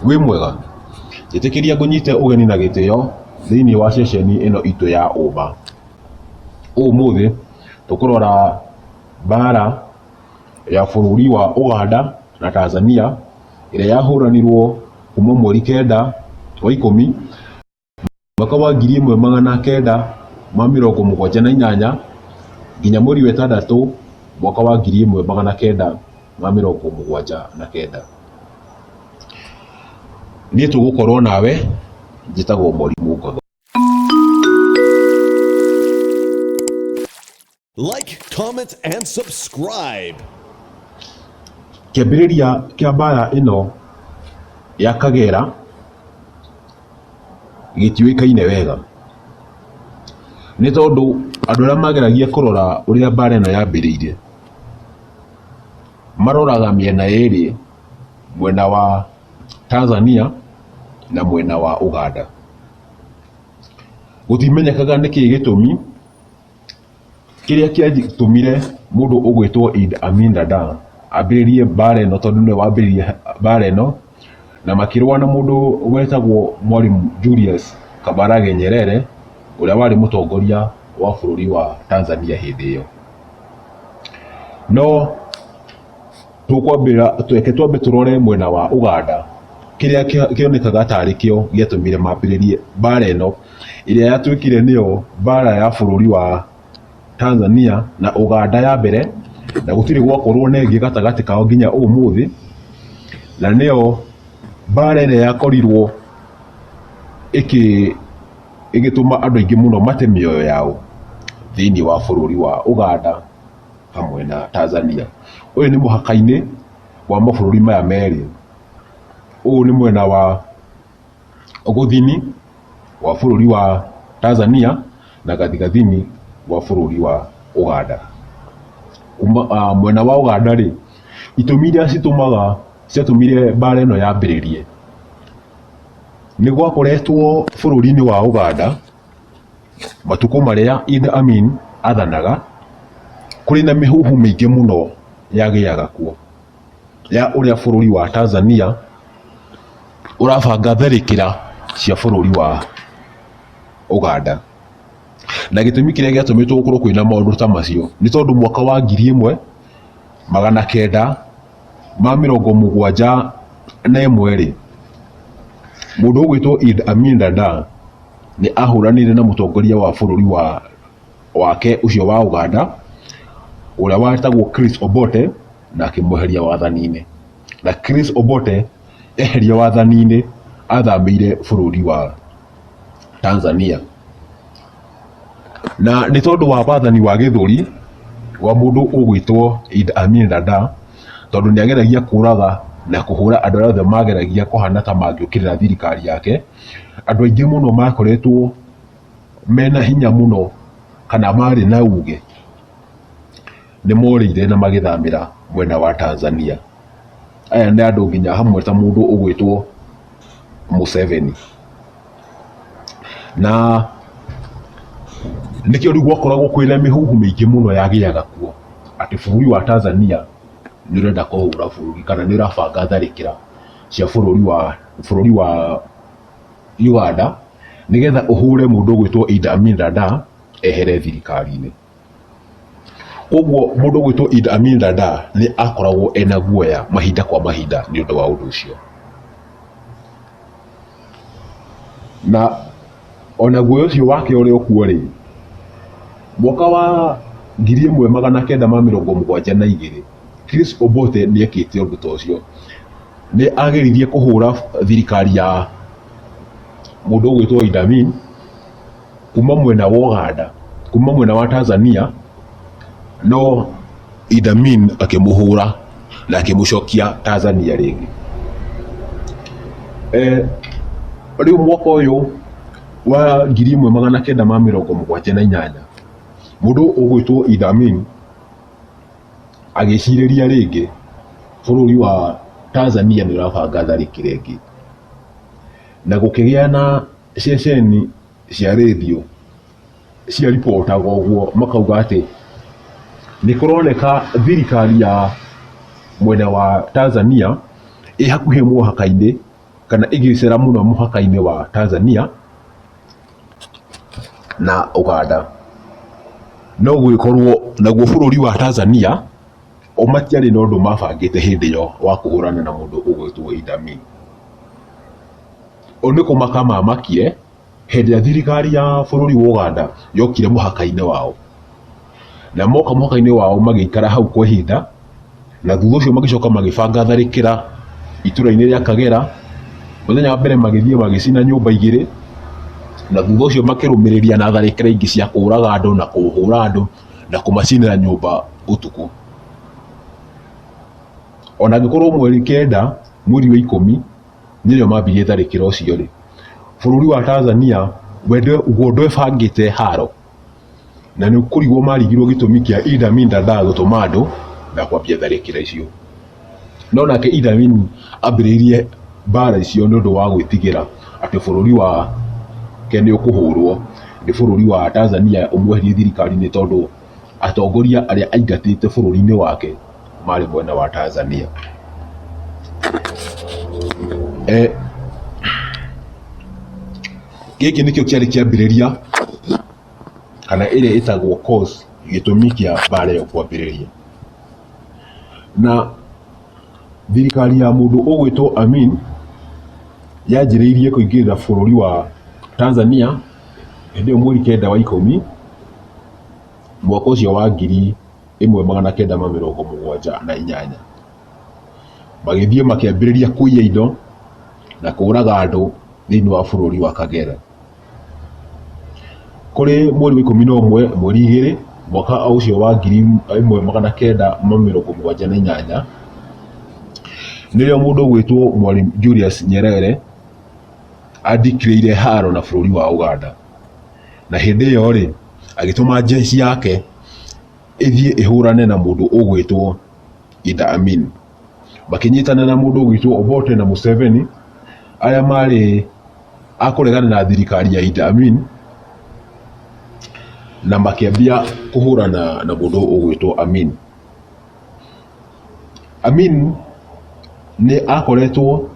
Wĩ mwega? Njĩtĩkĩria ngũnyite ũgeni na gĩtĩo thĩinĩ wa ceceni ĩno itũ ya ũma. Ũmũthĩ tũkũrora mbara ya bũrũri wa Ũganda na Tanzania ĩrĩa yahũranirwo kuma mweri 9 wa 10 mwaka wa 1978 nginya mweri wa 6 mwaka wa 1979. Niĩ tũgũkorwo nawe, njĩtagwo Mwarimũ Ngotho. Like, comment, and subscribe. Kĩambĩrĩria kĩa mbara ĩno ya Kagera gĩtiũĩkaine wega, nĩ tondũ andũ arĩa mageragia kũrora ũrĩa mbara ĩno yambĩrĩirie, maroraga mĩena ĩrĩ, mwena wa Tanzania na mwena wa Ũganda. Gũtimenyekaga nĩkĩĩ gĩtũmi Kĩrĩa kĩatũmire mũndũ ũgwĩtwo Idi Amin Dada ambĩrĩrie mbara ĩno tondũ nĩwe wambĩrĩirie mbara ĩno, na makĩrũa na mũndũ wetagwo Mwalimu Julius Kambarage Nyerere, ũrĩa warĩ mũtongoria wa bũrũri wa Tanzania hĩndĩ ĩyo. No tũkwambĩra, reke twambe tũrore mwena wa Ũganda, kĩrĩa kĩonekaga tarĩ kĩo gĩatũmire mambĩrĩrie mbara ĩno. Ĩrĩa yatuĩkire nĩyo mbara ya bũrũri wa Tanzania na Ũganda ya mbere, na gũtirĩ gwakorwo na ĩngĩ gatagatĩ kao nginya ũmũthĩ, na nĩyo mbara ĩrĩa yakorirwo ĩgĩtũma andũ aingĩ mũno mate mĩoyo yao thĩinĩ wa bũrũri wa Ũganda hamwe na Tanzania. Ũyũ nĩ mũhaka-inĩ wa mabũrũri maya merĩ, ũyũ nĩ mwena wa gũthini wa bũrũri wa Tanzania na gathigathini wa bũrũri wa Ũganda. Kuma mwena wa Ũganda rĩ, itũmi iria citũmaga ciatũmire mbara ĩno yambĩrĩrie, nĩ gwakoretwo bũrũri-inĩ wa Ũganda matukũ marĩa Idi Amin athanaga, kũrĩ na mĩhuhu mĩingĩ mũno yagĩaga kuo. Ya ũrĩa bũrũri wa Tanzania ũrabanga tharĩkĩra cia bũrũri wa Ũganda. Na gĩtũmi kĩrĩa gĩatũmĩtwo gũkorwo kwĩna maũndũ ta macio nĩ tondũ mwaka wa 1971 rĩ, mũndũ ũgwĩtwo Idi Amin Dada nĩ ahũranire na mũtongoria wa bũrũri wa wake ũcio wa Ũganda ũrĩa wetagwo Chris Obote na akĩmweheria wathani-inĩ. Na Chris Obote eherio wathani-inĩ athamĩire bũrũri wa Tanzania. Na nĩ tondũ wa wathani wa gĩthũri wa mũndũ ũgwĩtwo Idi Amin Dada, tondũ nĩ ageragia kũraga na kũhũra andũ arĩa othe mageragia kũhana ta mangĩũkĩrĩra thirikari yake, andũ aingĩ mũno makoretwo mena hinya mũno kana marĩ na uge nĩ morĩire na magĩthamĩra mwena wa Tanzania. Aya nĩ andũ nginya hamwe ta mũndũ ũgwĩtwo Museveni. Na nĩkĩo rĩu gwakoragwo kwĩna mĩhuhu mĩingĩ mũno yagĩaga kuo atĩ bũrũri wa Tanzania nĩ ũrenda kũhũra bũrũri kana nĩ ũrabanga tharĩkĩra cia bũrũri wa Uganda nĩgetha ũhũre mũndũ ũgwĩtwo Idi Amin Dada ehere thirikari-inĩ. Koguo mũndũ ũgwĩtwo Idi Amin Dada nĩ akoragwo ena guoya mahinda kwa mahinda nĩ ũndũ wa ũndũ ũcio. Na ona guoya ũcio wake ũrĩ o kuo rĩ, mwaka wa 1972 Chris Obote nĩ ekĩte ũndũ ta ũcio. Nĩ ageririe kũhũra thirikari ya mũndũ ũgwĩtwo Idi Amin kuma mwena wa Ũganda, kuma mwena wa Tanzania, no Idi Amin akĩmũhũra na akĩmũcokia Tanzania rĩngĩ. Rĩu mwaka ũyũ wa 1978 mũndũ ũgwĩtwo Idi Amin agĩcirĩria rĩngĩ bũrũri wa Tanzania nĩ ũrabanga tharĩkĩra ĩngĩ, na gũkĩgĩa na ceceni cia rĩndiũ cia ripotaga ũguo makauga atĩ nĩ kũroneka thirikari ya mwena wa Tanzania ĩ hakuhĩ mũhaka-inĩ. kana ĩgĩcera mũno mũhaka-inĩ wa Tanzania na Ũganda. No gũgĩkorwo naguo bũrũri wa Tanzania o matiarĩ na ũndũ mabangĩte hĩndĩ ĩyo wa kũhũrana na mũndũ ũgwĩtwo Idi Amin. O nĩ kũmaka mamakire hĩndĩ ĩrĩa thirikari ya bũrũri wa Ũganda yokire mũhaka-inĩ wao. Na moka mũhaka-inĩ wao magĩikara hau kwa ihinda, na thutha ũcio magĩcoka magĩbanga tharĩkĩra itũra-inĩ rĩa Kagera. Mũthenya wa mbere magĩthiĩ magĩcina nyũmba igĩrĩ, na thutha ũcio makĩrũmĩrĩria na tharĩkĩra ingĩ cia kũraga andũ na kũhũra andũ na kũmacinĩra nyũmba ũtukũ. Ona angĩkorwo mweri kenda mweri wa ikũmi nĩrĩo mambirie tharĩkĩra ũcio rĩ, bũrũri wa Tanzania guo ndwebangĩte haro. Na nĩ kũrigwo marigirwo gĩtũmi kĩa Idi Amin Dada gũtũma andũ na kwambia tharĩkĩra icio. No nake Idi Amin ambĩrĩirie mbara icio nĩ ũndũ wa gwĩtigĩra atĩ bũrũri wake nĩ ũkũhũrwo nĩ bũrũri wa Tanzania ũmweherie thirikari-inĩ tondũ atongoria arĩa aingatĩte bũrũri-inĩ wake marĩ mwena wa Tanzania. Gĩkĩ nĩkĩo kĩarĩ kĩambĩrĩria kana ĩrĩa ĩtagwo cause gĩtũmi kĩa mbara ĩyo kwambĩrĩria. Na thirikari ya mũndũ ũgwĩtwo Amin yanjĩrĩirie kũingĩrĩra bũrũri wa Tanzania hĩndĩ ĩyo mweri kenda wa ikũmi mwaka ũcio wa 1978. Magĩthiĩ makĩambĩrĩria kũiya indo na kũraga andũ thĩinĩ wa bũrũri wa Kagera. Kũrĩ mweri wa ikũmi na ũmwe mweri igĩrĩ mwaka o ũcio wa 1978, nĩrĩo mũndũ ũgwĩtwo Mwalimu Julius Nyerere a declare haro na bũrũri wa Ũganda. Na hĩndĩ ĩyo rĩ, agĩtũma jeshi yake ĩthiĩ ĩhũrane na mũndũ ũgwĩtwo Idi Amin. Makĩnyitana na mũndũ ũgwĩtwo Obote na Museveni arĩa marĩ a kũregana na thirikari ya Idi Amin na makĩambia kũhũrana na mũndũ ũgwĩtwo Amin. Amin nĩ akoretwo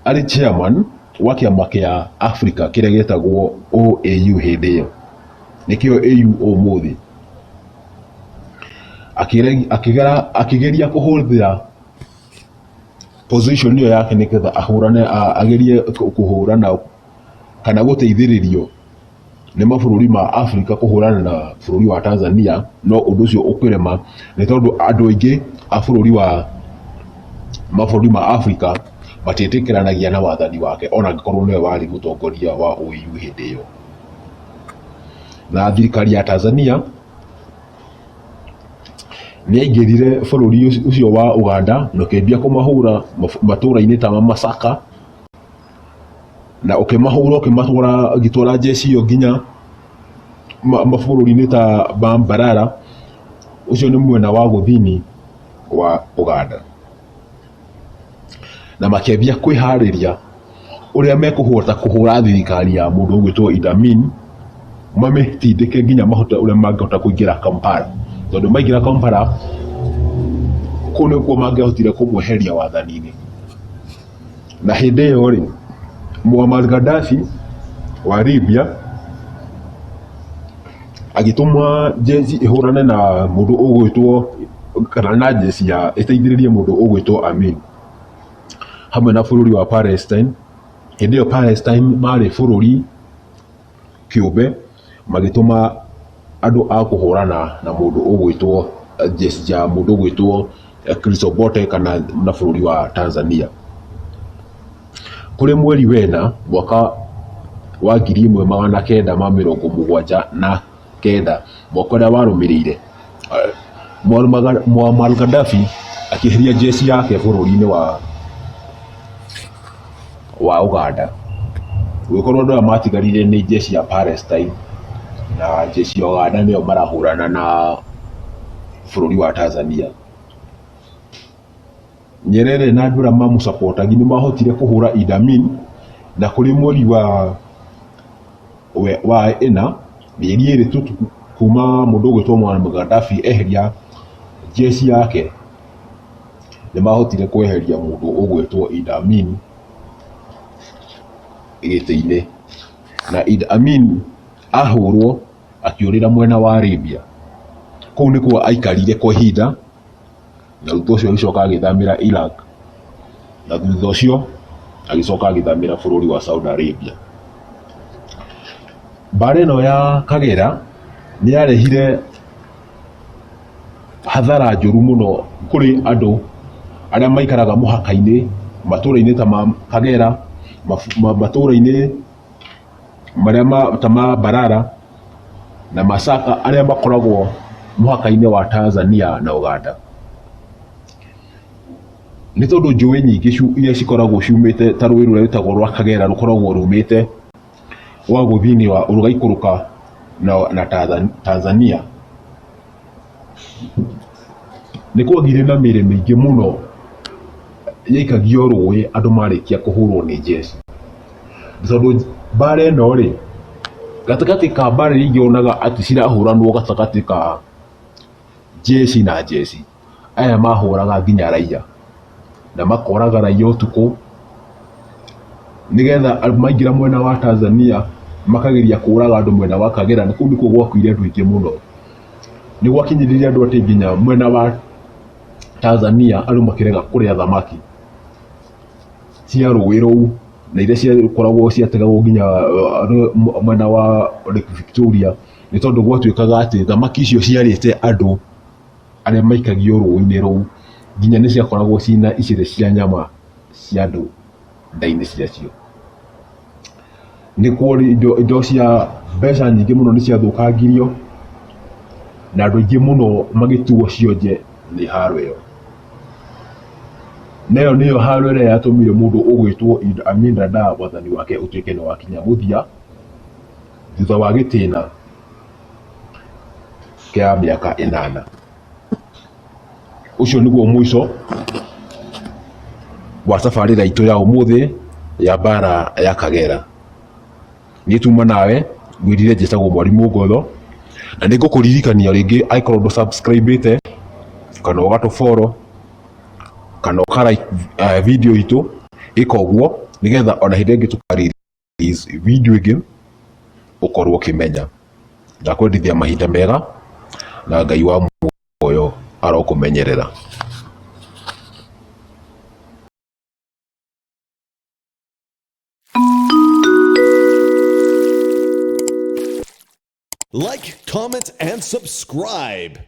arĩ chairman wa kĩama kĩa Africa kĩrĩa gĩetagwo OAU hĩndĩ ĩyo, nĩkĩo AU ũmũthĩ. Akĩgeria kũhũthĩra position ĩyo yake nĩgetha ahũrane agerie kũhũrana kana gũteithĩrĩrio nĩ mabũrũri ma Afrika kũhũrana na bũrũri wa Tanzania, no ũndũ ũcio ũkĩrema nĩ tondũ andũ aingĩ a bũrũri wa mabũrũri ma Afrika matietĩkĩranagia na wathani wake ona angĩkorwo nĩwe warĩ mũtongoria wa OAU hĩndĩ ĩyo. Na thirikari ya Tanzania nĩ yaingĩrire bũrũri ũcio wa Ũganda na ũkĩambia kũmahũra matũra-inĩ ta ma Masaka, na ũkĩmahũra ũkĩmatwara ũgĩtwara jeshi ĩyo nginya mabũrũri-inĩ ta ma Mbarara, ũcio nĩ mwena wa gũthini wa Ũganda. Na makĩambia kwĩharĩria ũrĩa mekũhota kũhũra thirikari ya mũndũ ũgwĩtwo Idi Amin, mamĩtindĩke nginya mahote ũrĩa mangĩhota kũingĩra Kampala. Tondũ maingĩra Kampala, kũu nĩkuo mangĩahotire kũmweheria wathani-inĩ. Na hĩndĩ ĩyo rĩ, Muammar Gaddafi wa Libya agĩtũma jeshi ĩhũrane na mũndũ ũgwĩtwo kana na jeshi ya ĩteithĩrĩrie mũndũ ũgwĩtwo Amin hamwe na bũrũri wa Palestine. Hĩndĩ ĩyo Palestine marĩ bũrũri kĩũmbe magĩtũma andũ a kũhũrana na mũndũ ũgwĩtwo jeshi ya mũndũ ũgwĩtwo Chris Obote kana na bũrũri wa Tanzania. Kũrĩ mweri wena mwaka wa 1979, mwaka ũrĩa warũmĩrĩire, Muammar Gaddafi akĩeheria jeshi yake bũrũri-inĩ wa Ũganda. Gũgĩkorwo andũ aya matigarire nĩ jeshi ya Palestine na jeshi ya Ũganda nĩyo marahũrana na bũrũri wa Tanzania. Nyerere na andũ arĩa mamũcapotaga nĩ mahotire kũhũra Idi Amin na kũrĩ mweri wa ĩna mĩeri ĩrĩ tu kuma mũndũ ũgwĩtwo Muammar Gaddafi eheria jeshi yake, nĩ mahotire kweheria mũndũ ũgwĩtwo Idi Amin gĩtĩ-inĩ na Idi Amin ahũrwo akĩũrĩra mwena wa Libya. Kũu nĩkuo aikarire kwa ihinda na thutha ũcio agĩcoka agĩthamĩra Iraq na thutha ũcio agĩcoka agĩthamĩra bũrũri wa Saudi Arabia. Mbara ĩno ya Kagera nĩ yarehire hathara njũru mũno kũrĩ andũ arĩa maikaraga mũhaka-inĩ matũra-inĩ ta ma Kagera, matũra-inĩ marĩa ta ma Mbarara na Masaka arĩa makoragwo mũhaka-inĩ wa Tanzania na Uganda. Nĩ tondũ njũĩ nyingĩ iria cikoragwo ciumĩte ta rũĩ rũrĩa rwĩtagwo rwa Kagera rũkoragwo rumĩte rwa gũthini rũgaikũrũka na Tanzania. Nĩ kwagĩire na mĩrĩ mĩingĩ mũno yaikagio rũĩ andũ marĩkia kũhũrwo nĩ njeci. Tondũ mbara ĩno rĩ, gatagatĩ ka mbara iria ingĩ wonaga atĩ cirahũranwo gatagatĩ ka njeci na njeci, aya mahũraga nginya raiya, na makoraga raiya ũtukũ, nĩgetha maingĩra mwena wa Tanzania makageria kũraga andũ mwena wa Kagera, na kũu nĩkuo gwakuire andũ aingĩ mũno. Nĩ gwakinyĩrire andũ atĩ nginya mwena wa Tanzania andũ makĩrega kũrĩa thamaki cia rũĩ rũu, na iria ciakoragwo ciategagwo nginya mwena wa Lake Victoria, nĩ tondũ gwatuĩkaga atĩ thamaki icio ciarĩte andũ arĩa maikagio rũĩ-inĩ rũu, nginya nĩ ciakoragwo ciĩna icere cia nyama cia andũ nda-inĩ ciacio. Nĩ indo cia mbeca nyingĩ mũno nĩ ciathũkangirio, na andũ aingĩ mũno magĩtuo cionje nĩ haro ĩyo. Na ĩyo nĩyo haro ĩrĩa yatũmire mũndũ ũgwĩtwo Idi Amin Dada wathani wake ũtuĩke nĩ wakinya mũthia thutha wa gĩtĩna kĩa mĩaka ĩnana. Ũcio nĩguo mũico wa tabarĩra itũ ya ũmũthĩ ya mbara ya Kagera. Niĩ tuma nawe ngwĩrire njĩtagwo Mwarimũ Ngotho, na nĩ ngũkũririkania rĩngĩ angĩkorwo ndũ subscribe ĩte kana ũgatũ follow kana ũka like video itũ, ĩka ũguo nĩgetha ona hĩndĩ ĩngĩ tũka release video ĩngĩ ũkorwo ũkĩmenya. Ndakwendithia mahinda mega na Ngai wa muoyo arokũmenyerera. Like, comment, and subscribe.